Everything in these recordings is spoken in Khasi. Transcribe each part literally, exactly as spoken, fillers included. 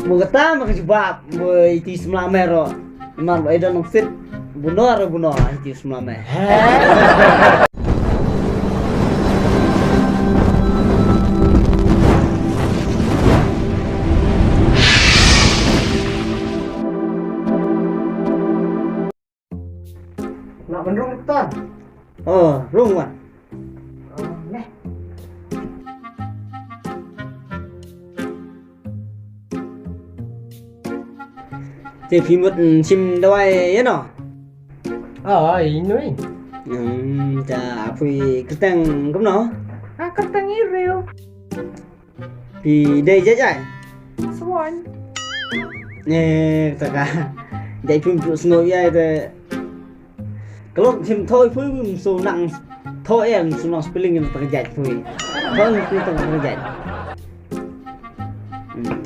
Mo kata ma ka jubab, mo iti samla me ro. Mar ba i don nang sit. Buno ro buno iti samla me. Lah ban rung doktor. Oh, rung wan. Oh, neh. Te phi mut, mm, shim dawai ïa no? Ah, ïa no ïa. Hmm, ta phi kyrteng kumno? Ah, kyrteng i Riu. Phi dei jait ai? Suan. Eh, ta ka. Jait phi mut sngew ïa te. Ka long shim thoi phi mut su nang thoi em su nang spelling em ta ka jait phi. Thoi phi ta ka jait. Hmm.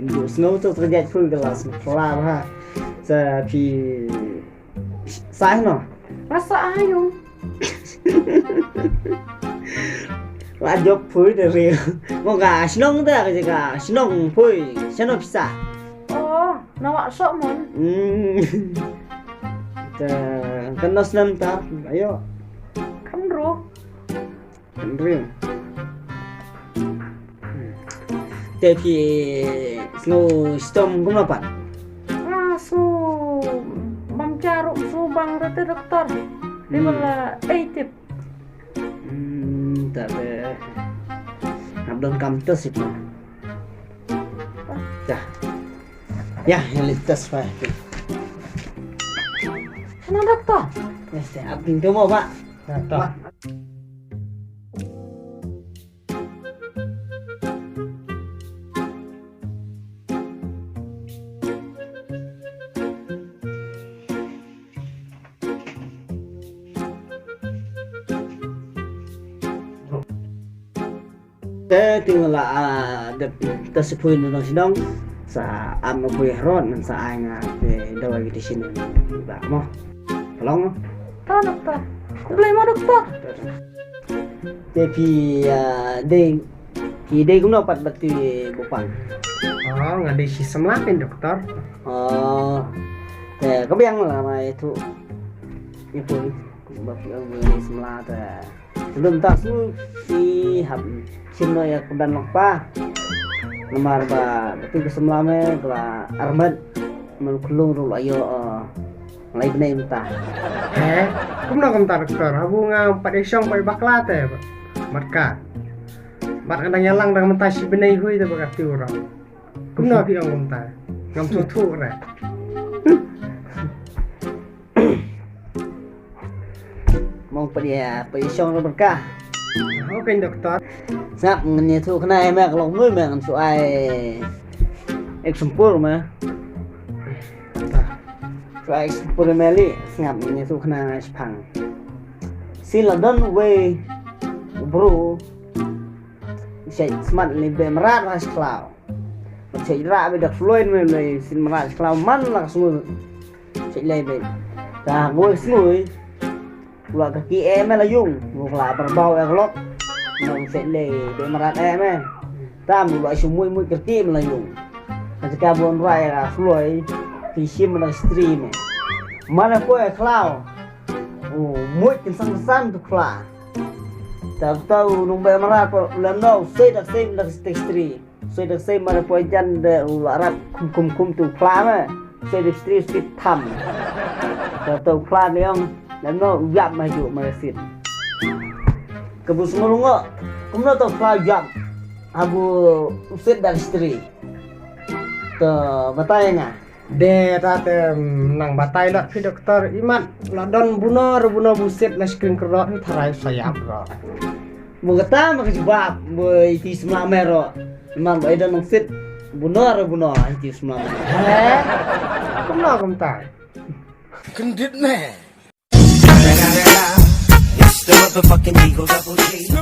Ju sngew to ta ka jait phi ka la sngew kla ha. Sa phi Sa ai no? Rasa ayung. Wa jop phui de ri. Mo ka shnong de ka jaka shnong phui. Shnong pisa. Oh, na wa sok mon. Hmm. Ta kan nos nam ta. Ayo. Kan ro. Hynriew. Te phi sngew shitom kumno pat? Nga sngew bam jarum sngew bang rete doktor. Di bala ei tip. Hmm, ta te. Ngap don kam tes ito. Ya. Ya, yang litas pa. Ano doktor? Este, apin tu mo ba? Doktor. Te te la, ah, dep te sipui no dong sidong sa am pui ron sa ai nga te dawai kita sini ba mo. Tolong. Ta doktor. Kumlei mo doktor. Te phi, ah, dei, phi dei kumno pat bad te bupang? Oh, nga dei shi samla pin doktor. Oh. Te ka biang la mai tu. Ni pun ba phi ong ni samla te. Lum ta su i hap sim no ya kudan lok pa. Namar ba tu ka samla me kla armat. Mel kulung ru la yo, eh, lai bnai mynta. He? Kumno kumta doktor? Habu nga pat i shong pat i bakla te. Mat ka. Bat nga dang yalang dang mynta shi bnai hui te baka tiu ra. Kumno phi ong kumta? Ngam thu thu ra. Mong pat i, pat i shong ra baka. Okay doktor. Sngap ngan ïathuh khana ïa me ka long mui me ngan shu ai example me. Shu ai example me li sngap ngan ïathuh khana shipang. Sien la don uwei u bru. Shait smat li be mrad ha shlaw. Shait ra be dak floin me le sien mrad shlaw man la sngu. Shet lei beit. Ta ngoi snui. Kula ka ki e me la yung. Ngoi kula berbau e klok. Nong shet lei beit marat e me. Tam kula shu mui mui kerti me la yung. Ka jaka bon rai ka floi. Ki shim na stream. Mana ko e klau. Oh, mui kin sang sang tu kla. Ta tau nong beit marat ko la no sei dak sei dak stek stream. Soi da sei mare poi jan de u arab kum kum kum tu kla me. Soi da stri stri tham. Da tu kla ne ong. Dan no yap ma ju mare sit. Ka bu sngulungo. Kum no tu kla yap. Abu usit da stri. To batai nga. De ta te, mm, nang batai lot phi doktor imat la don buno ro buno busit na skring kro phi tharai sayap ro. Mo kata ma ka jubab mo iti sma me ro. Imat ba i don nang sit buno ro buno iti sma me. He? Kumno kumta? Kendit me. It's the motherfucking Eagle Double G.